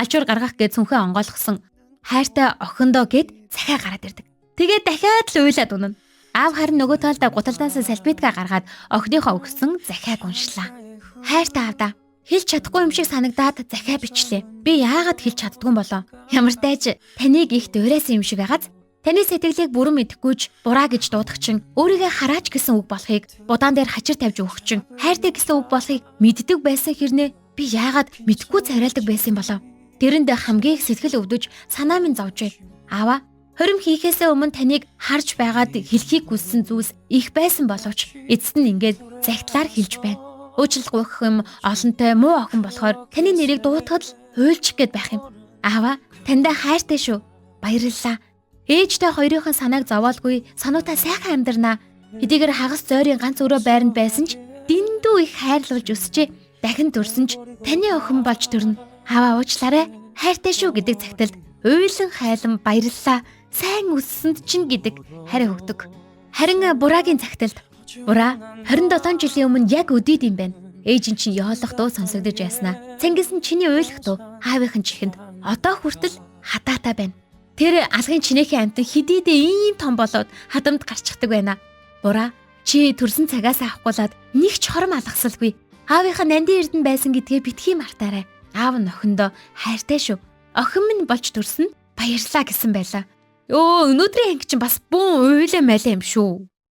Алчуур гаргах гээд цүнхээ онгойлгосон. Хайртай охиндоо гээд захиа гараад ирдэг. Тэгээд дахиад л уйлаад унана. Аав харин нөгөө талдаа гуталдаасаа салфетка гаргаад охиныхоо өгсөн захиаг уншлаа. Хайртай аавда, хэлж чадахгүй юм шиг санагдаад захиа бичлээ. Би яагаад хэлж чаддгүй юм болоо? Ямар тааж таныг их дуурайсан юм шиг байгааз. Таны сэтгэлийг бүрэн мэдэхгүй ч бураа гэж дуудах чинь өөрийгөө хараач гэсэн үг болохыг, будаан дээр хачир тавьж өгөх чинь хайртай гэсэн үг болохыг мэддэг байсан хэрнээ би яагаад мэдэхгүй царайлдаг байсан юм болов? Тэрэнд хамгийн их сэтгэл өвдөж санаа минь зовжээ. Аава, хорим хийхээсээ өмнө таныг харж байгаад хэлхийг хүссэн зүйлс их байсан боловч эцэст нь ингээд загтлаар хэлж байна. Уучлал гуйх юм олонтой муу охин болохоор таны нэрийг дуутахад л уйлчих гээд байх юм. Аава, таньда хайртай шүү. Баярлалаа. Ээжтэй хоёрын санааг зовоолгүй сануутай сайхан амьдрнаа. Хэдийгээр хагас зойрын ганц өрөө байранд байсан ч дэндүү их хайрлуулж өсжээ. Дахин төрсөн ч таны охин болж төрнө. Аава, уучлаарай. Хайртай шүү гэдэг цагталд уйлан хайлан баярлалаа. Сайн өссөнд чинь гэдэг хариу өгдөг. Харин Бураагийн цагталд Бураа 27 жилийн өмнө яг өдийд юм байна. Ээж нь чинь ёолох дуу сонсогдож яснаа. Цангис нь чиний уйлах дуу аавынхын чихэнд одоо хүртэл хатаатай байна. Тэр алгын чинээхэн амтан хэдийдээ ийм том болоод хадамд гарчдаг байна. Бураа чи төрсөн цагаас авахгуулаад нэг ч хором алгасалгүй. Аавынхаа нандин эрдэнэ байсан гэдгээ битгий мартаарай. Аав нь охиндоо хайртай шүү. Охин минь болж төрсөн баярлаа гэсэн байлаа. Өө, өнөөдрийн анги чинь бас бүүн уйлаа майлаа юм шүү.